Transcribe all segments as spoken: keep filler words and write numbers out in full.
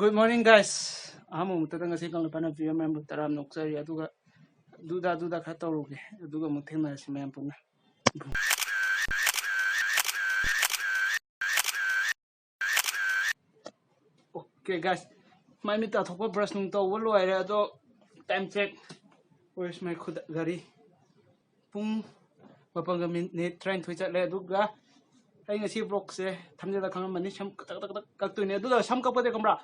Good morning, guys. ꯑꯍꯥꯟꯕ ꯃꯛꯇꯗ ꯉꯁꯤ ꯀꯪꯂꯩꯄꯥꯛꯅ ꯄꯤꯕ ꯃꯌꯥꯝꯕꯨ ꯇꯔꯥꯝꯅ ꯑꯣꯛꯆꯔꯤ꯫ ꯑꯗꯨꯒ ꯗꯨꯗꯥ ꯗꯨꯗꯥ ꯈꯔ ꯇꯧꯔꯨꯒꯦ, ꯑꯗꯨꯒ ꯑꯃꯨꯛ ꯊꯦꯡꯅꯔꯁꯤ ꯃꯌꯥꯝ ꯄꯨꯟꯅ꯫ Okay, guys, ꯃꯥꯏ ꯃꯤꯠ ꯇꯥꯊꯣꯛꯄ, ꯕ꯭ꯔꯁ ꯅꯨꯡ ꯇꯧꯕ ꯂꯣꯏꯔꯦ꯫ ꯑꯗꯣ time check, where's my ꯈꯨꯗ ꯘꯔꯤ? ꯄꯨꯡ ꯃꯥꯄꯟꯒ ꯃꯤꯅꯤꯠ ꯇꯔꯥꯅꯤꯊꯣꯏ ꯆꯠꯂꯦ꯫ ꯑꯗꯨꯒ ꯑꯩ ꯉꯁꯤ ꯕ꯭ꯂꯣꯛꯁꯦ ꯊꯝꯖꯤꯜꯂ ꯈꯪꯉꯝꯃꯅꯤ, ꯁꯝ ꯀꯛ ꯀꯛ ꯀꯛ ꯀꯛꯇꯣꯏꯅꯦ꯫ ꯑꯗꯨꯒ ꯁꯝ ꯀꯛꯄꯗꯤ ꯈꯪꯕ꯭ꯔꯥ?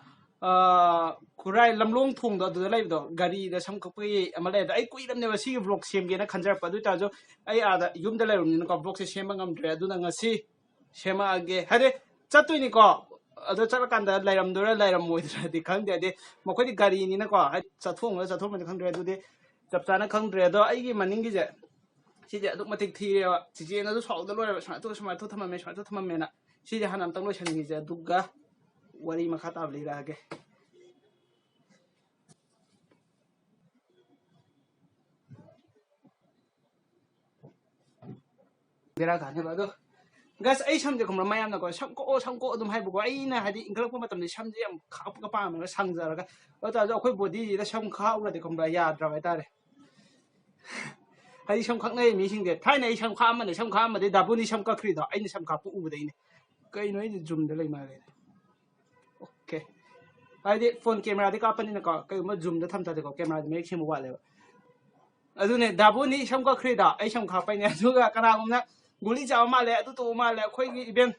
ꯑꯥ, ꯈꯨꯔꯥꯏ ꯂꯝꯂꯣꯡ ꯊꯣꯡꯗꯣ ꯑꯗꯨꯗ ꯂꯩꯕꯗꯣ, ꯘꯔꯤꯗ ꯁꯝ ꯀꯛꯄꯒꯤ ꯑꯃ ꯂꯩꯕꯗꯣ, ꯑꯩ ꯀꯨꯏꯔꯕꯅꯦꯕ ꯁꯤꯒꯤ ꯕ꯭ꯂꯣꯛ ꯁꯦꯝꯒꯦꯅ ꯈꯟꯖꯔꯛꯄ꯫ ꯑꯗꯨ ꯑꯣꯏꯇꯥꯔꯁꯨ ꯑꯩ ꯑꯥꯗ ꯌꯨꯝꯗ ꯂꯩꯔꯨꯕꯅꯤꯅꯀꯣ ꯕ꯭ꯂꯣꯛꯁꯦ ꯁꯦꯝꯕ ꯉꯝꯗ꯭ꯔꯦ꯫ ꯑꯗꯨꯅ ꯉꯁꯤ ꯁꯦꯝꯃꯛꯑꯒꯦ꯫ ꯍꯥꯏꯗꯤ ꯆꯠꯇꯣꯏꯅꯤꯀꯣ, ꯑꯗꯣ ꯆꯠꯂꯀꯥꯟꯗ ꯂꯩꯔꯝꯗꯣꯏꯔꯥ ꯂꯩꯔꯝꯃꯣꯏꯗ꯭ꯔꯗꯤ ꯈꯪꯗꯦ꯫ ꯍꯥꯏꯗꯤ ꯃꯈꯣꯏꯗꯤ ꯘꯔꯤꯅꯤꯅꯀꯣ, ꯍꯥꯏꯗꯤ ꯆꯠꯊꯣꯛꯑꯝꯒꯗ꯭ꯔꯥ ꯆꯠꯊꯣꯛꯑꯝꯃꯣꯏꯗ꯭ꯔꯥ ꯈꯪꯗ꯭ꯔꯦ꯫ ꯑꯗꯨꯗꯤ ꯆꯞ ꯆꯥꯅ ꯈꯪꯗ꯭ꯔꯦ꯫ ꯑꯗꯣ ꯑꯩꯒꯤ ꯃꯅꯤꯡꯒꯤꯁꯦ, ꯁꯤꯁꯦ ꯑꯗꯨꯛ ꯃꯇꯤꯛ ꯊꯤꯔꯦꯕ꯫ ꯆꯤꯆꯦꯅꯁꯨ ꯁꯥꯎꯗ ꯂꯣꯏꯔꯦꯕ, "ꯁꯨꯃꯥꯏꯅ ꯇꯧ, ꯁꯨꯃꯥꯏꯅ ꯇꯧ ꯊꯝꯃꯝꯃꯦ, ꯁꯨꯃꯥꯏꯅ ꯇꯧ ꯊꯝꯃꯝꯃꯦꯅ"꯫ ꯁꯤꯁꯦ ꯍꯥꯟꯅ ꯑꯝꯇꯪ ꯂꯣꯏꯁꯟꯈꯤꯁꯦ, ꯑꯗꯨꯒ ꯋꯥꯔꯤ ꯃꯈꯥ ꯇꯥꯕ ꯂꯤꯔꯛꯑꯒꯦ꯫ ꯕꯦꯔꯥ ꯀꯥꯅꯦꯕ꯫ ꯑꯗꯣ guys, ꯑꯩ ꯁꯝꯁꯦ ꯈꯪꯕ꯭ꯔꯥ, ꯃꯌꯥꯝꯅꯀꯣ "ꯁꯝ ꯀꯛꯑꯣ, ꯁꯝ ꯀꯛꯑꯣ" ꯑꯗꯨꯝ ꯍꯥꯏꯕꯀꯣ꯫ ꯑꯩꯅ ꯍꯥꯏꯗꯤ ꯏꯟꯈꯠꯂꯛꯄ ꯃꯇꯝꯗ ꯁꯝꯁꯦ ꯌꯥꯝ ꯈꯥꯛꯄꯒ ꯄꯥꯝꯃꯦꯕ, ꯁꯥꯡꯖꯔꯒ꯫ ꯑꯗꯨ ꯇꯥꯔꯁꯨ ꯑꯩꯈꯣꯏ ꯕꯣꯗꯤꯁꯤꯗ ꯁꯝ ꯈꯥꯛꯎꯔꯗꯤ ꯈꯪꯕ꯭ꯔꯥ, ꯌꯥꯗ꯭ꯔꯕ ꯍꯥꯏꯇꯥꯔꯦ꯫ ꯍꯥꯏꯗꯤ ꯁꯝ ꯈꯥꯛꯅꯩ ꯃꯤꯁꯤꯡꯁꯦ, ꯊꯥꯏꯅ ꯑꯩ ꯁꯝ ꯈꯥꯛꯑꯝꯕꯅꯦ, ꯁꯝ ꯈꯥꯛꯑꯝꯕꯗꯤ ꯗꯥꯕꯨꯅꯤ ꯁꯝ ꯀꯛꯈ꯭ꯔꯤꯗꯣ ꯑꯩꯅ ꯁꯝ ꯈꯥꯛꯄ ꯎꯕꯗꯩꯅꯦ꯫ ꯀꯩꯅꯣ, ꯑꯩꯗꯤ ꯖꯨꯝꯗ ꯂꯩ ꯃꯥꯜꯂꯦ꯫ Okay, ꯍꯥꯏꯗꯤ ꯐꯣꯟ ꯀꯦꯃꯦꯔꯥꯗꯤ ꯀꯥꯞꯄꯅꯤꯅꯀꯣ, ꯀꯩꯒꯨꯝꯕ ꯖꯨꯝꯗ ꯊꯝ ꯇꯥꯔꯗꯤꯀꯣ ꯀꯦꯃꯦꯔꯥꯗꯤ ꯃꯌꯦꯛ ꯁꯦꯡꯕ ꯋꯥꯠꯂꯦꯕ꯫ ꯑꯗꯨꯅꯦ, ꯗꯥꯕꯨꯅꯤ ꯁꯝ ꯀꯛꯈ꯭ꯔꯤꯗꯣ ꯑꯩ ꯁꯝ ꯈꯥꯛꯄꯩꯅꯦ꯫ ꯑꯗꯨꯒ ꯀꯅꯥꯒꯨꯝꯕꯅ "ꯒꯨꯂꯤ ꯆꯥꯕ ꯃꯥꯜꯂꯦ, ꯑꯗꯨ ꯇꯧꯕ ꯃꯥꯜꯂꯦ", ꯑꯩꯈꯣꯏꯒꯤ even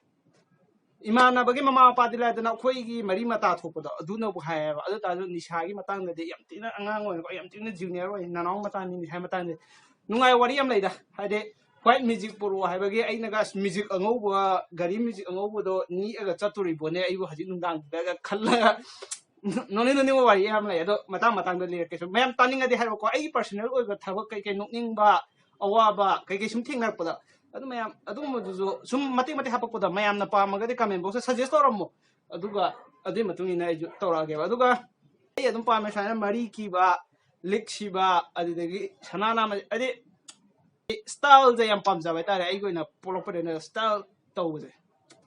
ꯏꯃꯥꯟꯅꯕꯒꯤ ꯃꯃꯥ ꯃꯄꯥꯗꯤ ꯂꯥꯏꯗꯅ ꯑꯩꯈꯣꯏꯒꯤ ꯃꯔꯤ ꯃꯇꯥ ꯊꯣꯛꯄꯗꯣ ꯑꯗꯨꯅꯕꯨ ꯍꯥꯏꯌꯦꯕ꯫ ꯑꯗꯨ ꯇꯥꯔꯁꯨ ꯅꯤꯁꯥꯒꯤ ꯃꯇꯥꯡꯗꯗꯤ ꯌꯥꯝ ꯊꯤꯅ ꯑꯉꯥꯡ ꯑꯣꯏꯅꯀꯣ, ꯌꯥꯝ ꯊꯤꯅ junior ꯑꯣꯏ, ꯅꯅꯥꯎ ꯃꯆꯥꯅꯤ ꯅꯤꯁꯥꯒꯤ ꯃꯇꯥꯡꯗꯗꯤ꯫ ꯅꯨꯡꯉꯥꯏ ꯋꯥꯔꯤ ꯌꯥꯝ ꯂꯩꯗ, ꯍꯥꯏꯗꯤ white magic ꯄꯨꯔꯛꯑꯣ ꯍꯥꯏꯕꯒꯤ ꯑꯩꯅꯒ ꯑꯁ magic ꯑꯉꯧꯕ, ꯘꯔꯤ magic ꯑꯉꯧꯕꯗꯣ ꯅꯤꯛꯑꯒ ꯆꯠꯇꯣꯔꯤꯕꯣꯅꯦ ꯑꯩꯕꯨ ꯍꯧꯖꯤꯛ ꯅꯨꯡꯗꯥꯡꯗꯒ ꯈꯜꯂꯒ ꯅꯣꯛꯅꯤꯡ ꯅꯣꯛꯅꯤꯡꯕ ꯋꯥꯔꯤ ꯌꯥꯝ ꯂꯩ꯫ ꯑꯗꯣ ꯃꯇꯥꯡ ꯃꯇꯥꯡꯗ ꯂꯤꯔꯛꯀꯦ꯫ ꯁꯨꯝ ꯃꯌꯥꯝ ꯇꯥꯅꯤꯡꯉꯗꯤ ꯍꯥꯏꯔꯛꯑꯣꯀꯣ, ꯑꯩꯒꯤ personal ꯑꯣꯏꯕ ꯊꯕꯛ ꯀꯩꯀꯩ, ꯅꯣꯛꯅꯤꯡꯕ, ꯑꯋꯥꯕ ꯀꯩꯀꯩ ꯁꯨꯝ ꯊꯦꯡꯅꯔꯛꯄꯗ, ꯑꯗꯨ ꯃꯌꯥꯝ ꯑꯗꯨꯒꯨꯝꯕꯗꯨꯁꯨ ꯁꯨꯝ ꯃꯇꯦꯛ ꯃꯇꯦꯛ ꯍꯥꯄꯛꯄꯗ ꯃꯌꯥꯝꯅ ꯄꯥꯝꯃꯒꯗꯤ comment box ꯇ suggest ꯇꯧꯔꯝꯃꯣ, ꯑꯗꯨꯒ ꯑꯗꯨꯒꯤ ꯃꯇꯨꯡ ꯏꯟꯅ ꯑꯩꯁꯨ ꯇꯧꯔꯛꯑꯒꯦꯕ꯫ ꯑꯗꯨꯒ ꯑꯩ ꯑꯗꯨꯝ ꯄꯥꯝꯃꯦ ꯁꯨꯃꯥꯏꯅ ꯃꯔꯤ ꯀꯤꯕ, ꯂꯤꯛ ꯁꯤꯕ, ꯑꯗꯨꯗꯒꯤ ꯁꯅꯥ ꯅꯥꯝꯃ, ꯍꯥꯏꯗꯤ style ꯁꯦ ꯌꯥꯝ ꯄꯥꯝꯖꯕ ꯍꯥꯏꯇꯥꯔꯦ꯫ ꯑꯩꯒꯤ ꯑꯣꯏꯅ ꯄꯣꯛꯂꯛꯄꯗꯩꯅ style ꯇꯧꯕꯁꯦ,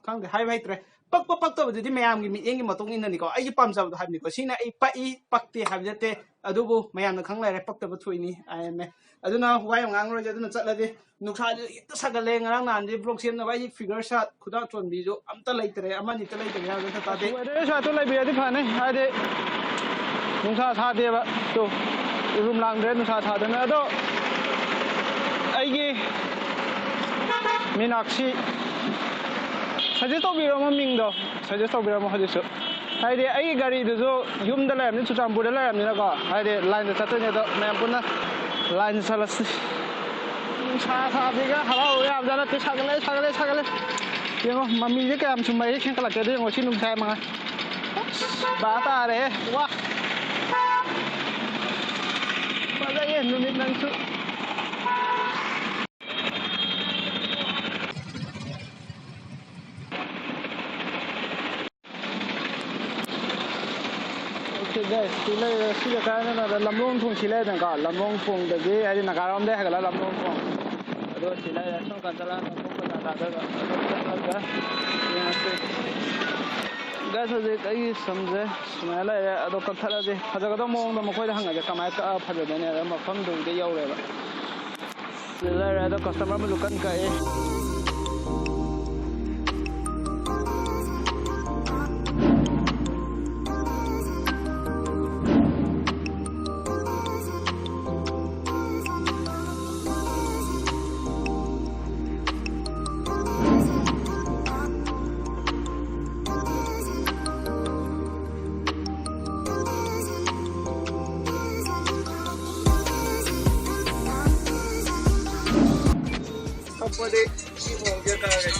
ꯈꯪꯗꯦ, ꯍꯥꯏꯕ ꯍꯩꯇ꯭ꯔꯦ꯫ ꯄꯛꯄ ꯄꯛꯇꯕꯗꯨꯗꯤ ꯃꯌꯥꯝꯒꯤ ꯃꯤꯠꯌꯦꯡꯒꯤ ꯃꯇꯨꯡ ꯏꯟꯅꯅꯤꯀꯣ꯫ ꯑꯩꯒꯤ ꯄꯥꯝꯖꯕꯗꯣ ꯍꯥꯏꯕꯅꯤꯀꯣ꯫ ꯁꯤꯅ ꯑꯩ ꯄꯛꯏ ꯄꯛꯇꯦ ꯍꯥꯏꯕ ꯅꯠꯇꯦ꯫ ꯑꯗꯨꯕꯨ ꯃꯌꯥꯝꯅ ꯈꯪ ꯂꯩꯔꯦ, ꯄꯛꯇꯕ ꯊꯣꯛꯏꯅꯤ, ꯑꯥꯏ ꯑꯦꯝ ꯑꯦ꯫ ꯑꯗꯨꯅ ꯋꯥ ꯌꯥꯝ ꯉꯥꯡꯉꯔꯣꯏꯒꯦ꯫ ꯑꯗꯨꯅ ꯆꯠꯂꯗꯤ ꯅꯨꯡꯁꯥꯁꯨ ꯍꯦꯛꯇ ꯁꯥꯒꯠꯂꯦ꯫ ꯉꯔꯥꯡ ꯅꯍꯥꯟꯗꯤ ꯕ꯭ꯂꯣꯛ ꯁꯦꯝꯅꯕ ꯑꯩꯒꯤ ꯐꯤꯒꯔ ꯁꯥꯠ ꯈꯨꯗꯥ ꯆꯣꯟꯕꯤꯁꯨ ꯑꯝꯇ ꯂꯩꯇ꯭ꯔꯦ, ꯑꯃꯅꯤꯇ ꯂꯩꯇ꯭ꯔꯦ ꯍꯥꯏꯕ ꯅꯠꯇ ꯇꯥꯗꯦ꯫ ꯋꯦꯗꯔ ꯁꯥꯠꯇꯨ ꯂꯩꯕꯤꯔꯗꯤ ꯐꯅꯤ, ꯍꯥꯏꯗꯤ ꯅꯨꯡꯁꯥ ꯁꯥꯗꯦꯕ꯫ ꯇꯨ, ꯎꯔꯨꯝ ꯂꯥꯡꯗ꯭ꯔꯦ ꯅꯨꯡꯁꯥ ꯁꯥꯗꯅ꯫ ꯑꯗꯣ ꯑꯩꯒꯤ ꯃꯤꯅꯥꯛꯁꯤ ꯁꯖꯦꯁ ꯇꯧꯕꯤꯔꯝꯃꯣ, ꯃꯤꯡꯗꯣ ꯁꯖꯦꯁ ꯇꯧꯕꯤꯔꯝꯃꯣ ꯍꯧꯖꯤꯛꯁꯨ꯫ ꯍꯥꯏꯗꯤ ꯑꯩꯒꯤ ꯒꯥꯔꯤꯗꯨꯁꯨ ꯌꯨꯝꯗ ꯂꯩꯔꯝꯅꯤ, ꯆꯨꯔꯆꯥꯟꯄꯨꯔꯗ ꯂꯩꯔꯝꯅꯤꯅꯀꯣ꯫ ꯍꯥꯏꯗꯤ ꯂꯥꯏꯟꯗ ꯆꯠꯇꯣꯏꯅꯦ, ꯑꯗꯣ ꯃꯌꯥꯝ ꯄꯨꯟꯅ ꯂꯥꯏꯟꯗ ꯆꯠꯂꯁꯤ꯫ ꯅꯨꯡꯁꯥ ꯁꯥꯕꯤꯒ ꯍꯔꯥꯎꯕ ꯌꯥꯕꯖꯥꯠ ꯅꯠꯇꯦ꯫ ꯁꯥꯒꯠꯂꯦ, ꯁꯥꯒꯠꯂꯦ, ꯁꯥꯒꯠꯂꯦ꯫ ꯌꯦꯡꯉꯣ, ꯃꯃꯤꯁꯦ ꯀꯌꯥꯝ ꯆꯨꯝꯕ ꯍꯦꯛ ꯁꯦꯝꯒꯠꯂꯛꯀꯦ꯫ ꯑꯗꯨ ꯌꯦꯡꯉꯣ, ꯁꯤ ꯅꯨꯡꯁꯥ ꯃꯉꯥ꯫ ꯕꯥ ꯇꯥꯔꯦ꯫ ꯋꯥ꯫ ꯐꯖꯩꯌꯦ ꯅꯨꯃꯤꯠ ꯅꯪꯁꯨ꯫ ꯑꯣꯀꯦ ꯒꯥꯏꯁ, ꯁꯤ ꯂꯩꯔꯦ꯫ ꯁꯤꯒ ꯀꯥꯏꯅꯅ ꯂꯝꯂꯣꯡ ꯊꯣꯡ ꯁꯤ ꯂꯩꯔꯦꯗꯅꯀꯣ꯫ ꯂꯝꯂꯣꯡ ꯊꯣꯡꯗꯒꯤ, ꯍꯥꯏꯗꯤ ꯅꯥꯒꯥꯔꯣꯝꯗꯒꯤ ꯍꯥꯏꯒꯠꯂꯒ ꯂꯝꯂꯣꯡ ꯊꯣꯡ꯫ ꯑꯗꯣ ꯁꯤ ꯂꯩꯔꯦ꯫ ꯁꯣꯝ ꯀꯥꯟ ꯆꯠꯂꯒ ꯂꯝꯂꯣꯡ ꯕꯖꯥꯔ ꯀꯥꯗꯣꯏꯕ꯫ ꯑꯗꯣ ꯆꯠꯂꯒ ꯌꯦꯡꯉꯁꯤ꯫ ꯒꯥꯏꯁ, ꯍꯧꯖꯤꯛ ꯑꯩꯒꯤ ꯁꯝꯁꯦ ꯁꯨꯃꯥꯏꯅ ꯂꯩꯔꯦ꯫ ꯑꯗꯣ ꯀꯛꯊꯠꯂꯁꯤ꯫ ꯐꯖꯒꯗꯧꯕ ꯃꯑꯣꯡꯗ ꯃꯈꯣꯏꯗ ꯍꯪꯉꯁꯦ ꯀꯃꯥꯏꯅ ꯀꯛꯑ ꯐꯖꯗꯣꯏꯅꯦ꯫ ꯑꯗꯣ ꯃꯐꯝꯗꯨꯗ ꯌꯧꯔꯦꯕ꯫ ꯂꯩꯔꯦ꯫ ꯑꯗꯣ ꯀꯁꯇꯃꯔ ꯑꯃꯁꯨ ꯀꯟꯅ ꯀꯛꯑꯦ꯫ ꯀꯞꯄꯗꯤ ꯁꯤ ꯃꯑꯣꯡꯁꯦ ꯇꯥꯔꯦ꯫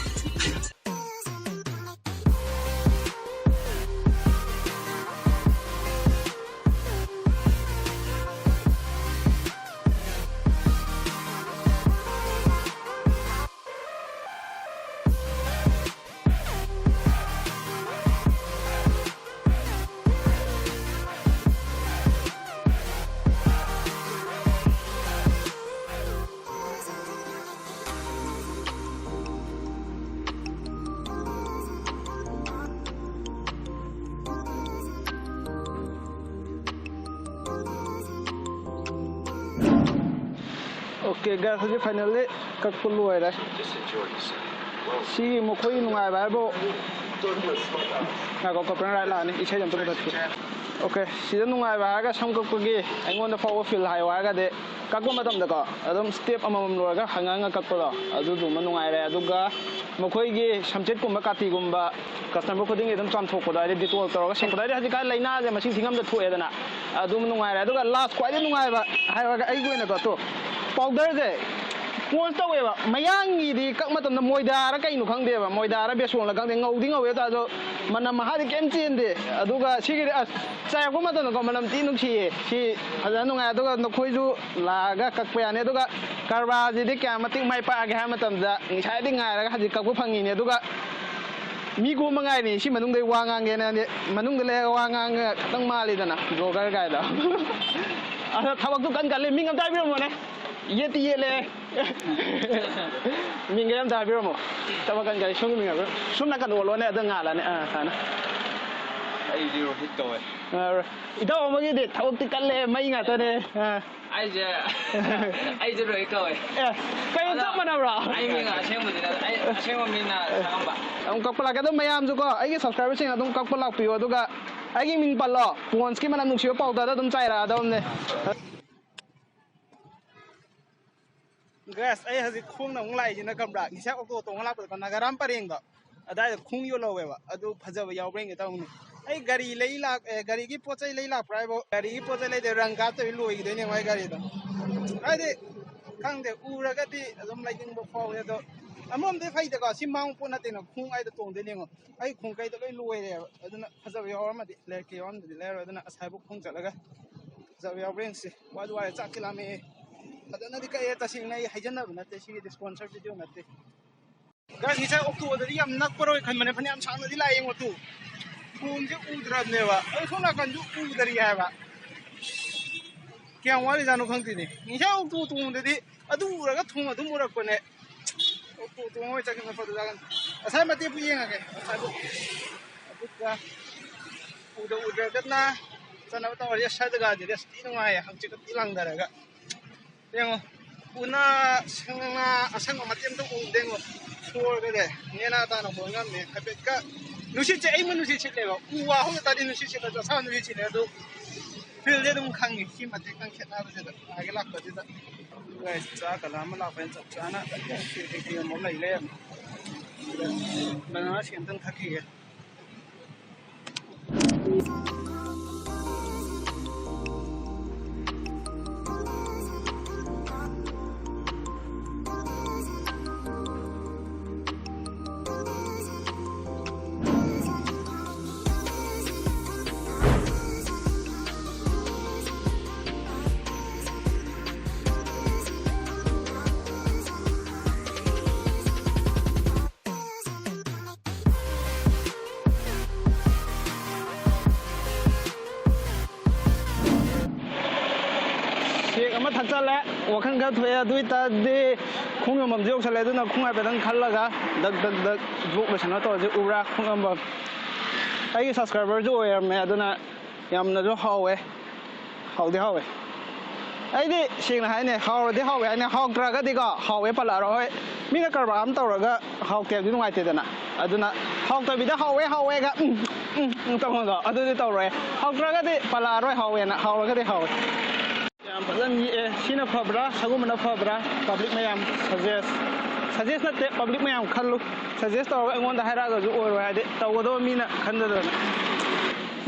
Okay, guys, ꯍꯧꯖꯤꯛ finally ꯀꯛꯄ ꯂꯣꯏꯔꯦ꯫ ꯁꯤꯒꯤ ꯃꯈꯣꯏꯒꯤ ꯅꯨꯡꯉꯥꯏꯕ ꯍꯥꯏꯕꯨ, ꯉꯥꯏꯈꯣ, copyright ꯂꯥꯛꯑꯅꯤ, ꯏꯁꯩ ꯑꯝꯇ ꯃꯨꯊꯠꯀꯦ꯫ Okay, ꯁꯤꯗ ꯅꯨꯡꯉꯥꯏꯕ ꯍꯥꯏꯔꯒ ꯁꯝ ꯀꯛꯄꯒꯤ ꯑꯩꯉꯣꯟꯗ ꯐꯥꯎꯕ feel ꯍꯥꯏꯌꯣ ꯍꯥꯏꯔꯒꯗꯤ, ꯀꯛꯄ ꯃꯇꯝꯗꯀꯣ ꯑꯗꯨꯝ step ꯑꯃꯃꯝ ꯂꯣꯏꯔꯒ ꯍꯪꯉ ꯍꯪꯉ ꯀꯛꯄꯗꯣ ꯑꯗꯨꯗꯨꯃ ꯅꯨꯡꯉꯥꯏꯔꯦ꯫ ꯑꯗꯨꯒ ꯃꯈꯣꯏꯒꯤ ꯁꯝꯆꯦꯠꯀꯨꯝꯕ ꯀꯥꯇꯤꯒꯨꯝꯕ customer ꯈꯨꯗꯤꯡꯒꯤ ꯑꯗꯨꯝ ꯆꯥꯝꯊꯣꯛꯄꯗꯣ, ꯍꯥꯏꯗꯤ Dettol ꯇꯧꯔꯒ ꯁꯦꯡꯕꯗꯣ, ꯍꯥꯏꯗꯤ ꯍꯧꯖꯤꯛꯀꯥꯟ ꯂꯥꯏꯅꯥꯁꯦ ꯃꯁꯤꯡ ꯊꯤꯉꯝꯗ ꯊꯣꯛꯑꯦꯗꯅ, ꯑꯗꯨꯝ ꯅꯨꯡꯉꯥꯏꯔꯦ꯫ ꯑꯗꯨꯒ last ꯈ꯭ꯋꯥꯏꯗꯒꯤ ꯅꯨꯡꯉꯥꯏꯕ ꯍꯥꯏꯔꯒ ꯑꯩꯒꯤ ꯑꯣꯏꯅꯀꯣ, ꯇꯣ, powder ꯁꯦ sponge ꯇꯧꯋꯦꯕ꯫ ꯃꯌꯥꯡꯒꯤꯗꯤ ꯀꯛ ꯃꯇꯝꯗ ꯃꯣꯏꯗꯥꯔ ꯀꯩꯅꯣ ꯈꯪꯗꯦꯕ, ꯃꯣꯏꯗꯥꯔ ꯕꯦꯁꯣꯟꯂ ꯈꯪꯗꯦ, ꯉꯧꯗꯤ ꯉꯧꯋꯦ, ꯑꯗꯨ ꯇꯥꯔꯁꯨ ꯃꯅꯝ ꯃꯍꯥꯗꯤ ꯀꯩꯝ ꯆꯦꯟꯗꯦ꯫ ꯑꯗꯨꯒ ꯁꯤꯒꯤꯗꯤ ꯑꯁ, ꯆꯥꯏꯔꯛꯄ ꯃꯇꯝꯗꯀꯣ ꯃꯅꯝ ꯊꯤ ꯅꯨꯡꯁꯤꯌꯦ꯫ ꯁꯤ ꯐꯖꯅ ꯅꯨꯡꯉꯥꯏ꯫ ꯑꯗꯨꯒ ꯅꯈꯣꯏꯁꯨ ꯂꯥꯛꯑꯒ ꯀꯛꯄ ꯌꯥꯅꯤ꯫ ꯑꯗꯨꯒ ꯀꯔꯕꯥꯔꯁꯤꯗꯤ ꯀꯌꯥ ꯃꯇꯤꯛ ꯃꯥꯏ ꯄꯥꯛꯑꯒꯦ ꯍꯥꯏꯕ ꯃꯇꯝꯗ, ꯉꯁꯥꯏꯗꯤ ꯉꯥꯏꯔꯒ ꯍꯧꯖꯤꯛ ꯀꯛꯄ ꯐꯪꯉꯤꯅꯦ꯫ ꯑꯗꯨꯒ ꯃꯤ ꯈꯣꯝꯕ ꯉꯥꯏꯔꯤ꯫ ꯁꯤ ꯃꯅꯨꯡꯗ ꯋꯥ ꯉꯥꯡꯒꯦꯅ, ꯃꯅꯨꯡꯗ ꯂꯩꯔꯒ ꯋꯥ ꯉꯥꯡꯉꯒ ꯈꯤꯇꯪ ꯃꯥꯜꯂꯤꯗꯅ, blogger ꯀꯥꯏꯗꯣ꯫ ꯑꯗꯣ ꯊꯕꯛꯇꯨ ꯀꯟ ꯀꯜꯂꯤ, ꯃꯤꯡ ꯑꯝꯇ ꯍꯥꯏꯕꯤꯔꯝꯃꯣꯅꯦ꯫ ꯌꯦꯠꯇꯤ ꯌꯦꯠꯂꯦ꯫ ꯃꯤꯡꯒ ꯑꯝꯇ ꯍꯥꯏꯕꯤꯔꯝꯃꯣ꯫ ꯊꯕꯛ ꯀꯟ ꯀꯜꯂꯤ, ꯁꯣꯝꯒꯤ ꯃꯤꯡ ꯍꯥꯏꯕꯤꯔꯝꯃꯣ꯫ ꯁꯣꯝ ꯅꯥꯀꯟꯗ ꯑꯣꯜꯂꯣꯅꯦ, ꯑꯗꯨ ꯉꯥꯜꯂꯅꯤ꯫ ꯑꯥ, ꯁꯨꯃꯥꯏꯅ꯫ ꯑꯩꯗꯤ ꯔꯣꯍꯤꯠ ꯀꯧꯋꯦ꯫ ꯑꯥ, ꯏꯇꯥꯎ ꯑꯃꯒꯤꯗꯤ ꯊꯕꯛꯇꯤ ꯀꯜꯂꯦ, ꯃꯩ ꯉꯥꯛꯇꯅꯦ꯫ ꯑꯥ꯫ ꯑꯩꯁꯦ, ꯑꯩꯁꯦ ꯔꯣꯍꯤꯠ ꯀꯧꯋꯦ꯫ ꯑꯦ, ꯀꯩꯅꯣ, ꯑꯗꯣ ꯆꯞ ꯃꯥꯟꯅꯕ꯭ꯔꯣ? ꯑꯩ ꯃꯤꯡ ꯑꯁꯦꯡꯕꯗꯤ ꯅꯠꯇꯦ, ꯑꯩ ꯑꯁꯦꯡꯕ ꯃꯤꯡꯅ ꯁꯥꯡꯉꯝꯕ꯫ ꯑꯗꯨꯝ ꯀꯛꯄ ꯂꯥꯛꯀꯦ꯫ ꯑꯗꯣ ꯃꯌꯥꯝꯁꯨꯀꯣ, ꯑꯩꯒꯤ subscriber ꯁꯤꯡ ꯑꯗꯨꯝ ꯀꯛꯄ ꯂꯥꯛꯄꯤꯌꯣ꯫ ꯑꯗꯨꯒ ꯑꯩꯒꯤ ꯃꯤꯡ ꯄꯜꯂꯣ, ꯄꯣꯟꯁꯀꯤ ꯃꯅꯝ ꯅꯨꯡꯁꯤꯕ powder ꯗ ꯑꯗꯨꯝ ꯆꯥꯏꯔꯛꯑꯗꯕꯅꯦ꯫ Guys, ꯑꯩ ꯍꯧꯖꯤꯛ ꯈꯣꯡꯅ ꯑꯃꯨꯛ ꯂꯥꯛꯏꯁꯤꯅ ꯈꯪꯕ꯭ꯔꯥ? ꯉꯁꯥꯏ ꯑꯣꯇꯣ ꯇꯣꯡꯉ ꯂꯥꯛꯄꯗꯀꯣ, ꯅꯥꯒꯥꯔꯥꯝ ꯄꯔꯦꯡꯗꯣ ꯑꯗꯥꯏꯗ ꯈꯣꯡ ꯌꯣꯜꯍꯧꯋꯦꯕ꯫ ꯑꯗꯨ ꯐꯖꯕ ꯌꯥꯎꯕ꯭ꯔꯥ ꯌꯦꯡꯒꯦ ꯇꯧꯕꯅꯤ꯫ ꯑꯩ ꯒꯥꯔꯤ ꯂꯩ ꯂꯥꯛ-, ꯑꯦ, ꯒꯥꯔꯤꯒꯤ ꯄꯣꯠ ꯆꯩ ꯂꯩ ꯂꯥꯛꯄ꯭ꯔꯥ ꯍꯥꯏꯕꯨ, ꯒꯥꯔꯤꯒꯤ ꯄꯣꯠ ꯆꯩ ꯂꯩꯗꯣꯏ, ꯔꯪ ꯀꯥꯞꯇꯕꯤ ꯂꯣꯏꯈꯤꯗꯣꯏꯅꯦ ꯃꯥꯏ ꯒꯥꯔꯤꯗꯣ꯫ ꯍꯥꯏꯗꯤ, ꯈꯪꯗꯦ, ꯎꯔꯒꯗꯤ ꯑꯗꯨꯝ ꯂꯩꯅꯤꯡꯕ ꯐꯥꯎꯋꯦ꯫ ꯑꯗꯣ ꯑꯃꯔꯣꯝꯗꯤ ꯐꯩꯗꯀꯣ, ꯁꯤ ꯃꯥꯡꯕ ꯄꯣꯠ ꯅꯠꯇꯦꯅ, ꯈꯣꯡ ꯍꯥꯏꯗꯣ ꯇꯣꯡꯗꯣꯏꯅꯦ ꯌꯦꯡꯉꯣ꯫ ꯑꯩ ꯈꯣꯡ ꯀꯩꯗꯣ ꯂꯣꯏ ꯂꯣꯏꯔꯦꯕ꯫ ꯑꯗꯨꯅ ꯐꯖꯕ ꯌꯥꯎꯔꯝꯃꯗꯤ ꯂꯩꯔꯛꯀꯦ, ꯌꯥꯎꯔꯝꯗꯗꯤ ꯂꯩꯔꯣꯏ꯫ ꯑꯗꯨꯅ ꯑꯁꯥꯏꯕꯨꯛ ꯈꯣꯡ ꯆꯠꯂꯒ ꯐꯖꯕ ꯌꯥꯎꯕ꯭ꯔꯥ ꯌꯦꯡꯁꯤ꯫ ꯋꯥꯗꯤ ꯋꯥꯔꯦ, ꯆꯥꯛꯇꯤ ꯂꯥꯝꯃꯛꯑꯦ꯫ ꯐꯖꯅꯗꯤ ꯀꯛꯑꯦ, ꯇꯁꯦꯡꯅ ꯑꯩ ꯍꯥꯏꯖꯟꯅꯕ ꯅꯠꯇꯦ, ꯁꯤꯒꯤꯗꯤ sponsor video ꯅꯠꯇꯦ꯫ Guys, ꯉꯁꯥꯏ ꯑꯣꯛꯇꯣꯗꯗꯤ ꯌꯥꯝ ꯅꯛꯄꯔꯣꯏ ꯈꯟꯕꯅꯦ, ꯐꯅꯌꯥꯝ ꯁꯥꯡꯅꯗꯤ ꯂꯥꯛꯑꯦ ꯌꯦꯡꯉꯣ ꯇꯨ꯫ ꯊꯣꯡꯁꯦ ꯎꯗ꯭ꯔꯕꯅꯦꯕ꯫ ꯑꯩ ꯁꯣꯝ ꯅꯥꯀꯟꯁꯨ ꯎꯗꯔꯤ ꯍꯥꯏꯕ꯫ ꯀꯌꯥꯝ ꯋꯥꯠꯂꯤꯖꯥꯠꯅꯣ ꯈꯪꯗꯦꯅꯦ꯫ ꯉꯁꯥꯏ ꯑꯣꯛꯇꯣ ꯇꯣꯡꯕꯗꯗꯤ ꯑꯗꯨ ꯎꯔꯒ ꯊꯣꯡ ꯑꯗꯨꯝ ꯎꯔꯛꯄꯅꯦ꯫ ꯑꯣꯛꯇꯣ ꯇꯣꯡꯉ ꯑꯣꯏ ꯆꯠꯈꯤꯕꯅ ꯐꯗꯧꯖꯥꯠꯂ꯫ ꯉꯁꯥꯏ ꯃꯇꯦꯛꯄꯨ ꯌꯦꯡꯉꯒꯦ꯫ ꯉꯁꯥꯏꯕꯨ ꯑꯗꯨꯒ ꯎꯗ ꯎꯗ꯭ꯔꯒꯅ ꯆꯠꯅꯕ ꯇꯧꯔꯁꯦ꯫ ꯁ꯭ꯋꯥꯏ ꯖꯒꯥꯁꯤꯗꯤ ꯑꯁ ꯊꯤ ꯅꯨꯡꯉꯥꯏꯌꯦ, ꯍꯪꯆꯤꯠꯀ ꯊꯤ ꯂꯥꯡꯊꯔꯒ꯫ ꯌꯦꯡꯉꯣ꯫ ꯎꯅꯥ ꯁꯪꯅ ꯑꯁꯪꯕ ꯃꯇꯦꯛ ꯑꯃꯇ ꯎꯗꯦꯉꯣ꯫ ꯁꯣꯔꯒꯁꯦ ꯅꯦꯅꯥ ꯇꯥꯅ ꯍꯣꯟ ꯉꯝꯃꯦ꯫ ꯍꯥꯏꯐꯦꯠꯀ ꯅꯨꯡꯁꯤꯠꯁꯦ, ꯑꯏꯪꯕ ꯅꯨꯡꯁꯤꯠ ꯁꯤꯠꯂꯦꯕ꯫ ꯎ ꯋꯥ ꯍꯧꯖꯤꯛ ꯇꯥꯔꯗꯤ ꯅꯨꯡꯁꯤꯠ ꯁꯤꯠꯂꯁꯨ ꯑꯁꯥꯕ ꯅꯨꯡꯁꯤꯠ ꯁꯤꯠꯂꯦ꯫ ꯑꯗꯨ ꯐꯤꯜꯁꯦ ꯑꯗꯨꯝ ꯈꯪꯉꯤ ꯁꯤ ꯃꯇꯦꯛꯇꯪ ꯈꯦꯠꯅꯕꯁꯤꯗ, ꯑꯥꯒꯤ ꯂꯥꯛꯄꯁꯤꯗ꯫ ꯆꯥꯛ ꯀꯂꯥ ꯑꯃ ꯂꯥꯛꯄꯅ ꯆꯞ ꯆꯥꯅ ꯁꯤ ꯀꯩꯀꯩ ꯑꯃꯨꯛ ꯂꯩ ꯂꯩꯔꯝꯃꯦ꯫ ꯕꯅꯥꯅꯥ ꯁꯦꯛ ꯑꯝꯇꯪ ꯊꯛꯈꯤꯒꯦ꯫ ꯁꯦꯛ ꯑꯃ ꯊꯛꯆꯜꯂꯦ, ꯋꯥꯈꯜ ꯈꯔ ꯊꯣꯛꯑꯦ꯫ ꯑꯗꯨ ꯑꯣꯏꯇꯥꯔꯗꯤ ꯈꯣꯡ ꯌꯣꯟꯐꯝꯁꯨ ꯌꯧꯁꯜꯂꯦ, ꯑꯗꯨꯅ ꯈꯣꯡ ꯍꯥꯏꯐꯦꯠꯇꯪ ꯈꯜꯂꯒ ꯗꯛ ꯗꯛ ꯗꯛ vlog ꯂꯣꯏꯁꯟꯅ ꯇꯧꯔꯁꯤ꯫ ꯎꯕ꯭ꯔꯥ ꯈꯣꯡ ꯌꯣꯟꯐꯝ? ꯑꯩꯒꯤ subscriberꯁꯨ ꯑꯣꯏꯔꯝꯃꯦ, ꯑꯗꯨꯅ ꯌꯥꯝꯅꯁꯨ ꯍꯥꯎꯋꯦ꯫ ꯍꯥꯎꯗꯤ ꯍꯥꯎꯋꯦ꯫ ꯑꯩꯗꯤ ꯁꯦꯡꯅ ꯍꯥꯏꯅꯦ, ꯍꯥꯎꯔꯗꯤ ꯍꯥꯎꯋꯦ ꯍꯥꯏꯅꯦ, ꯍꯥꯎꯇ꯭ꯔꯒꯗꯤꯀꯣ ꯍꯥꯎꯋꯦ ꯄꯜꯂꯛꯑꯔꯣꯏ꯫ ꯍꯣꯏ, ꯃꯤꯅ ꯀꯔꯕꯥꯔ ꯑꯃ ꯇꯧꯔꯒ ꯍꯥꯎꯇꯦ ꯍꯥꯏꯕꯗꯤ ꯅꯨꯡꯉꯥꯏꯇꯦꯗꯅ꯫ ꯑꯗꯨꯅ ꯍꯥꯎꯇꯕꯤꯗ "ꯍꯥꯎꯋꯦ, ꯍꯥꯎꯋꯦꯒ ꯎꯝ, ꯎꯝ, ꯎꯝ" ꯇꯧꯕꯗꯣ ꯑꯗꯨꯗꯤ ꯇꯧꯔꯣꯏ꯫ ꯍꯥꯎꯇ꯭ꯔꯒꯗꯤ ꯄꯜꯂꯛꯑꯔꯣꯏ, ꯍꯥꯎꯋꯦꯅ꯫ ꯍꯥꯎꯔꯒꯗꯤ ꯍꯥꯎꯋꯦ꯫ ꯌꯥꯝ ꯐꯖꯅ ꯌꯦꯛꯑꯦ꯫ ꯁꯤꯅ ꯐꯕ꯭ꯔꯥ, ꯁꯒꯨꯝꯕꯅ ꯐꯕ꯭ꯔꯥ? Public ꯃꯌꯥꯝ suggest, suggest ꯅꯠꯇꯦ, public ꯃꯌꯥꯝ ꯈꯜꯂꯨ꯫ Suggest ꯇꯧꯔꯒ ꯑꯩꯉꯣꯟꯗ ꯍꯥꯏꯔꯛꯑꯒꯁꯨ ꯑꯣꯏꯔꯣꯏ, ꯍꯥꯏꯗꯤ ꯇꯧꯒꯗꯕ ꯃꯤꯅ ꯈꯟꯗꯗꯅ꯫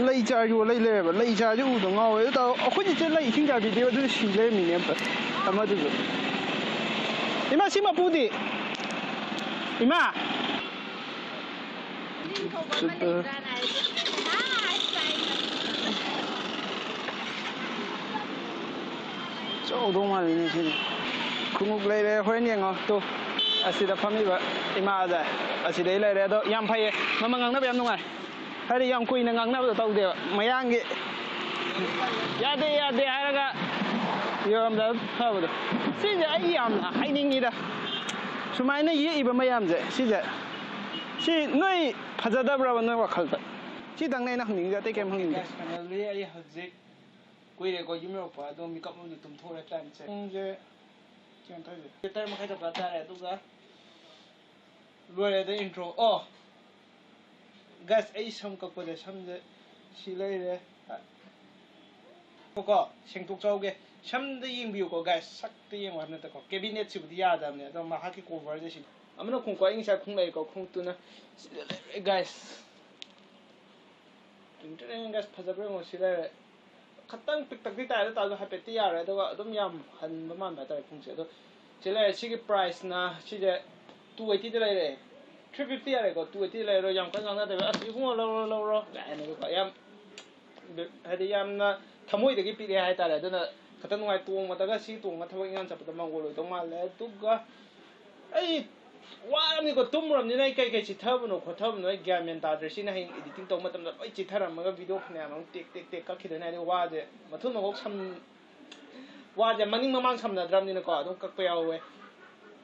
ꯂꯩ ꯆꯥꯔ ꯌꯣꯜ ꯂꯩ ꯂꯩꯔꯦꯕ꯫ ꯂꯩ ꯆꯥꯔꯁꯦ ꯎꯗ ꯉꯥꯎꯋꯦ꯫ ꯑꯗꯨ ꯇꯧꯔ ꯑꯩꯈꯣꯏ ꯆꯦꯆꯦ ꯂꯩ ꯏꯁꯤꯡ ꯆꯥꯕꯤꯗꯦꯕ, ꯑꯗꯨꯗꯤ ꯁꯤ ꯂꯩꯔꯝꯃꯤꯅꯦ ꯑꯝꯇ꯫ ꯑꯃꯗꯨꯁꯨ꯫ ꯏꯃꯥ, ꯁꯤ ꯃꯄꯨꯗꯤ? ꯏꯃꯥ! ꯆꯥꯎꯗꯧ ꯃꯥꯜꯂꯤꯅꯦ ꯁꯤꯗꯤ꯫ ꯈꯣꯡꯎꯞ ꯂꯩꯔꯦ, ꯍꯣꯔꯦꯟ ꯌꯦꯡꯉꯣ꯫ ꯇꯨ, ꯑꯁꯤꯗ ꯐꯝꯃꯤꯕ ꯏꯃꯥ ꯑꯖꯥ ꯑꯁꯤꯗꯩ ꯂꯩꯔꯦ꯫ ꯑꯗꯣ ꯌꯥꯝ ꯐꯩꯌꯦ, ꯃꯃꯜ ꯉꯥꯡꯅꯕ ꯌꯥꯝ ꯅꯨꯡꯉꯥꯏ꯫ ꯍꯥꯏꯗꯤ ꯌꯥꯝ ꯀꯨꯏꯅ ꯉꯥꯡꯅꯕꯗꯣ ꯇꯧꯗꯦꯕ꯫ ꯃꯌꯥꯡꯒꯤ "ꯌꯥꯗꯦ, ꯌꯥꯗꯦ" ꯍꯥꯏꯔꯒ ꯌꯧꯔꯝꯗꯥꯏꯗ ꯐꯕꯗꯣ꯫ ꯁꯤꯁꯦ ꯑꯩ ꯌꯥꯝꯅ ꯍꯥꯏꯅꯤꯡꯉꯤꯗ꯫ ꯁꯨꯃꯥꯏꯅ ꯌꯦꯛꯏꯕ ꯃꯌꯥꯝꯁꯦ, ꯁꯤꯁꯦ, ꯁꯤ ꯅꯣꯏ ꯐꯖꯗꯕ꯭ꯔꯕ ꯅꯣꯏ ꯋꯥꯈꯜꯗ? ꯁꯤꯗꯪꯅꯦ ꯑꯩꯅ ꯍꯪꯅꯤꯡꯉꯤꯁꯦ, ꯑꯇꯩ ꯀꯩꯝ ꯍꯪꯅꯤꯡꯗꯦ꯫ Finally ꯑꯩ ꯍꯧꯖꯤꯛ ꯀꯨꯏꯔꯦꯀꯣ ꯌꯨꯝ ꯌꯧꯔꯛꯄ, ꯑꯗꯣ ꯃꯤꯀꯞ ꯑꯃꯗꯤ ꯇꯨꯝꯊꯣꯛꯎꯔꯦ꯫ Timeꯁꯦ ꯄꯨꯡꯁꯦ ꯀꯩꯅꯣ ꯇꯧꯔꯤꯁꯦ, ꯇꯔꯦꯠ ꯃꯈꯥꯏ ꯆꯞ ꯆꯥ ꯇꯥꯔꯦ꯫ ꯑꯗꯨꯒ ꯂꯣꯏꯔꯦꯗ intro꯫ ꯑꯣ, guys, ꯑꯩ ꯁꯝ ꯀꯛꯄꯁꯦ, ꯁꯝꯁꯦ ꯁꯤ ꯂꯩꯔꯦ꯫ ꯀꯣ, ꯁꯦꯡꯗꯣꯛꯆꯍꯧꯒꯦ꯫ ꯁꯝꯗ ꯌꯦꯡꯕꯤꯌꯨꯀꯣ, guys, ꯁꯛꯇ ꯌꯦꯡꯉꯨ ꯍꯥꯏꯕ ꯅꯠꯇꯦꯀꯣ꯫ Cabinet ꯁꯤꯕꯨꯗꯤ ꯌꯥꯗꯕꯅꯦ, ꯑꯗꯣ ꯃꯍꯥꯛꯀꯤ cover ꯁꯦ ꯁꯤ꯫ ꯑꯃꯅ ꯈꯣꯡꯀꯥꯎ, ꯑꯩ ꯉꯁꯥꯏ ꯈꯣꯡꯂꯛꯑꯦꯀꯣ, ꯈꯣꯡꯇꯨꯅ ꯁꯤꯗ ꯂꯩꯔꯦ, guys꯫ ꯇ꯭ꯔꯤꯡ ꯇ꯭ꯔꯤꯡ, guys, ꯐꯖꯕ꯭ꯔꯥ ꯌꯦꯡꯉꯣ, ꯁꯤ ꯂꯩꯔꯦ꯫ ꯈꯇꯪ ꯄꯤꯛꯇꯛꯇꯤ ꯇꯥꯏ, ꯑꯗꯨ ꯇꯥꯔꯁꯨ ꯍꯥꯏꯐꯦꯠꯇꯤ ꯌꯥꯔꯦ꯫ ꯑꯗꯨꯒ ꯑꯗꯨꯝ ꯌꯥꯝ ꯍꯟꯕ ꯃꯥꯟꯕ ꯍꯥꯏꯇꯥꯔꯦ ꯈꯣꯡꯁꯦ꯫ ꯑꯗꯣ ꯁꯤ ꯂꯩꯔꯦ, ꯁꯤꯒꯤ price ꯅ ꯁꯤꯁꯦ two eighty ꯗ ꯂꯩꯔꯦ꯫ Three fifty ꯌꯥꯔꯦꯀꯣ, two eighty ꯂꯩꯔꯣ, ꯌꯥꯝ ꯀꯟꯅ ꯉꯥꯡꯅꯗꯕ, "ꯑꯁ, ꯏꯕꯨꯡꯉꯣ, ꯂꯧꯔꯣ, ꯂꯧꯔꯣ" ꯀꯥꯏꯅꯒꯀꯣ꯫ ꯌꯥꯝ, ꯍꯥꯏꯗꯤ, ꯌꯥꯝꯅ ꯊꯃꯣꯏꯗꯒꯤ ꯄꯤꯔꯛꯑꯦ ꯍꯥꯏꯇꯥꯔꯦ꯫ ꯑꯗꯨꯅ ꯈꯇꯪ ꯅꯨꯡꯉꯥꯏ꯫ ꯇꯣꯡꯕꯗꯒ ꯁꯤ ꯇꯣꯡꯉ ꯊꯕꯛ ꯏꯪꯈꯥꯡ ꯆꯠꯄꯗ ꯃꯪꯒꯣꯜ ꯑꯣꯏꯗꯧ ꯃꯥꯜꯂꯦ꯫ ꯑꯗꯨꯒ ꯑꯩ ꯋꯥꯔꯕꯅꯤꯀꯣ, ꯇꯨꯝꯃꯨꯔꯕꯅꯤꯅ ꯑꯩ ꯀꯩ ꯀꯩ ꯆꯤꯊꯕꯅꯣ ꯈꯣꯠꯊꯕꯅꯣ ꯑꯩ ꯒ꯭ꯌꯥꯟ ꯃꯦꯟ ꯇꯥꯗ꯭ꯔꯦ꯫ ꯁꯤꯅ ꯍꯌꯦꯡ editing ꯇꯧꯕ ꯃꯇꯝꯗ ꯂꯣꯏ ꯆꯤꯊꯔꯝꯃꯒ video ꯐꯅꯌꯥꯝ ꯑꯃ ꯇꯦꯛ ꯇꯦꯛ ꯇꯦꯛ ꯀꯛꯈꯤꯗꯣꯏꯅꯦ꯫ ꯍꯥꯏꯗꯤ ꯋꯥꯁꯦ ꯃꯊꯨꯟ ꯃꯀꯣꯛ ꯁꯝ, ꯋꯥꯁꯦ ꯃꯅꯤꯡ ꯃꯃꯥꯡ ꯁꯝꯅꯗ꯭ꯔꯕꯅꯤꯅꯀꯣ, ꯑꯗꯨꯝ ꯀꯛꯄ ꯌꯥꯎꯋꯦ꯫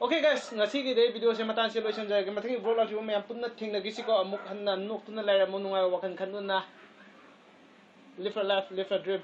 Okay, guys, ꯉꯁꯤꯒꯤꯗꯤ ꯑꯩ video ꯁꯦ ꯃꯇꯥꯡꯁꯦ ꯂꯣꯏꯁꯤꯟꯖꯔꯒꯦ꯫ ꯃꯊꯪꯒꯤ vlog ꯂꯥꯛꯈꯤꯕ ꯃꯌꯥꯝ ꯄꯨꯟꯅ ꯊꯦꯡꯅꯈꯤꯁꯤꯀꯣ꯫ ꯑꯃꯨꯛ ꯍꯟꯅ ꯅꯣꯛꯇꯨꯅ ꯂꯩꯔꯝꯃꯨ, ꯅꯨꯡꯉꯥꯏꯕ ꯋꯥꯈꯜ ꯈꯟꯗꯨꯅ꯫ Live a life, live a dream꯫